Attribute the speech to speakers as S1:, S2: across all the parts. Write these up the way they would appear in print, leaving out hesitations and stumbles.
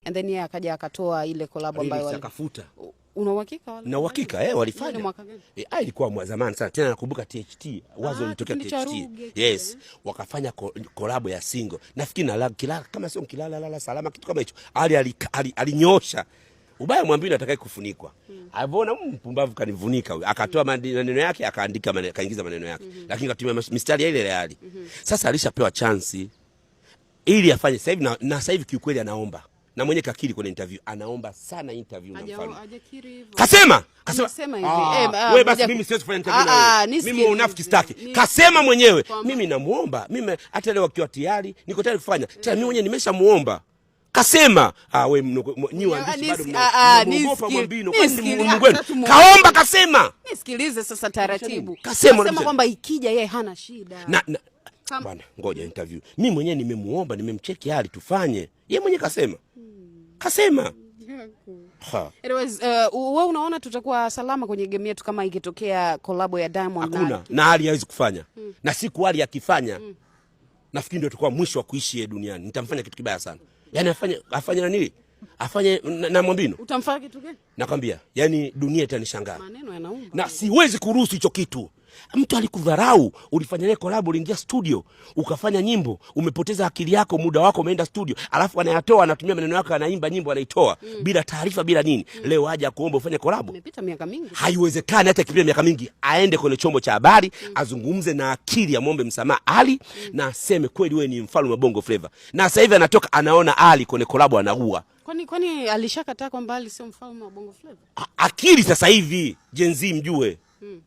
S1: And then yeye akaja akatoa ile collab ambayo
S2: Lyrics akafuta.
S1: Una uhakika wale?
S2: Na uhakika
S1: Ni
S2: walifanya.
S1: Mwaka gani?
S2: Ilikuwa mwa zamani sana. Tena nakumbuka THT, wazo
S1: Ah,
S2: lilitokea
S1: kipindi cha
S2: THT.
S1: Ruge kile.
S2: Yes, wakafanya collab ya single. Nafikiri na Kilala, kama sio Kilala lala salama, kitu kama hicho. Ali alinyosha. Ubaya Mwambino atakaye kufunikwa. Alivyoona mpumbavu kanivunika huyu, akatoa maneno yake, akaandika maneno, kaingiza maneno yake. Lakini katumia mistari ya ile ile Ali. Sasa alishapewa chance ili afanye sasa hivi na sasa hivi kiukweli anaomba. Na mwenye kakiri kwenye interview, anaomba sana interview na mfalme.
S1: Hajakiri hivyo.
S2: Kasema, kasema.
S1: Amesema hivi.
S2: Ah,
S1: Eh,
S2: wewe basi
S1: ngoja
S2: mimi siwezi kufanya interview
S1: Ah,
S2: na
S1: ah,
S2: wewe.
S1: nisikilize.
S2: Mimi unafiki sitaki. Kasema mwenyewe, mimi namuomba, mimi hata leo akiwa tayari niko tayari kufanya. Tena mimi mwenyewe nimeshamuomba. Kasema, ah, wewe nyi waandishi bado mnamuogopa Mwambino, kwani ni Mungu wenu?
S1: Sasa tumuombe.
S2: Kaomba kasema.
S1: Nisikilize sasa taratibu.
S2: Kasema,
S1: Kasema
S2: unamsema.
S1: kwamba ikija yeye hana shida.
S2: Na bwana, ngoja interview. Mimi mwenyewe nimemuomba, nimemcheki hali tufanye. Yeye mwenyewe kasema. Kasema. Ha.
S1: Anyways, wewe unaona tutakuwa salama kwenye game yetu kama ikitokea collab ya Diamond na
S2: Hakuna, na hali hawezi kufanya. Na siku hali akifanya, nafikiri ndio itakuwa mwisho wa kuishi yeye duniani. Nitamfanya kitu kibaya sana. Yaani afanye nani? Afanye na Mwambino.
S1: Utamfanya kitu gani?
S2: Nakwambia, yani dunia itanishangaa.
S1: Maneno yanaumba.
S2: Na siwezi kuruhusu hicho kitu. Mtu alikudharau, ulifanya naye collab, uliingia studio, ukafanya nyimbo, umepoteza akili yako, muda wako umeenda studio, alafu anayatoa, anatumia maneno yako, anaimba nyimbo, anaitoa bila taarifa, bila nini. Leo aje akuombe ufanye collab.
S1: Imepita miaka mingi.
S2: Haiwezekani hata ikipita miaka mingi, aende kwenye chombo cha habari, azungumze na akili, amwombe msamaha Ali na aseme kweli wewe ni mfalme wa Bongo Flava. Na sasa hivi anatoka anaona Ali kwenye collab anaua.
S1: Kwani alishakataa kwamba Ali sio mfalme wa Bongo Flava?
S2: Akili sasa hivi Gen Z mjue.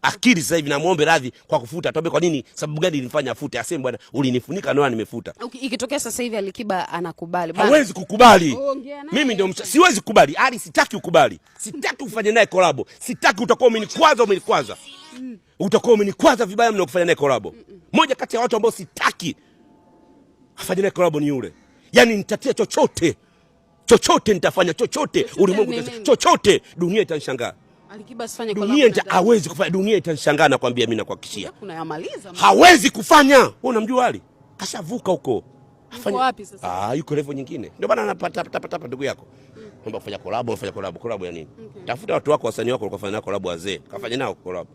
S2: Akili sasa hivi namuombe radhi kwa kufuta. Atuambie kwa nini, sababu gani ilimfanya afute. Aseme bwana ulinifunika ndoa nimefuta.
S1: Ikitokea sasa hivi Alikiba anakubali. Bana,
S2: Hawezi kukubali.
S1: Ongea naye.
S2: Mimi ndio siwezi kukubali. Ali sitaki ukubali. Sitaki ufanye naye collab. Sitaki, utakuwa umenikwaza, umenikwaza. Utakuwa umenikwaza vibaya mno kufanya naye collab. Moja kati ya watu ambao sitaki afanye naye collab ni yule. Yaani nitatia chochote. Chochote nitafanya chochote ulimwengu
S1: Ni nini?
S2: chochote, dunia itanishangaa.
S1: Alikiba asifanye collab
S2: Dunia
S1: na
S2: ita,
S1: Diamond.
S2: hawezi kufanya, dunia itanishangaa nakwambia, mimi nakuhakikishia.
S1: Unayamaliza.
S2: Hawezi kufanya. Wewe unamjua Ali? Kashavuka huko.
S1: Yuko wapi sasa?
S2: Ah, yuko level nyingine. Ndio maana anapata tapa tapa ndugu yako. Mambo kufanya collab, unafanya collab, collab ya nini? Tafuta watu wako, wasanii wako kufanya nao collab, wazee. Kafanya nao collab.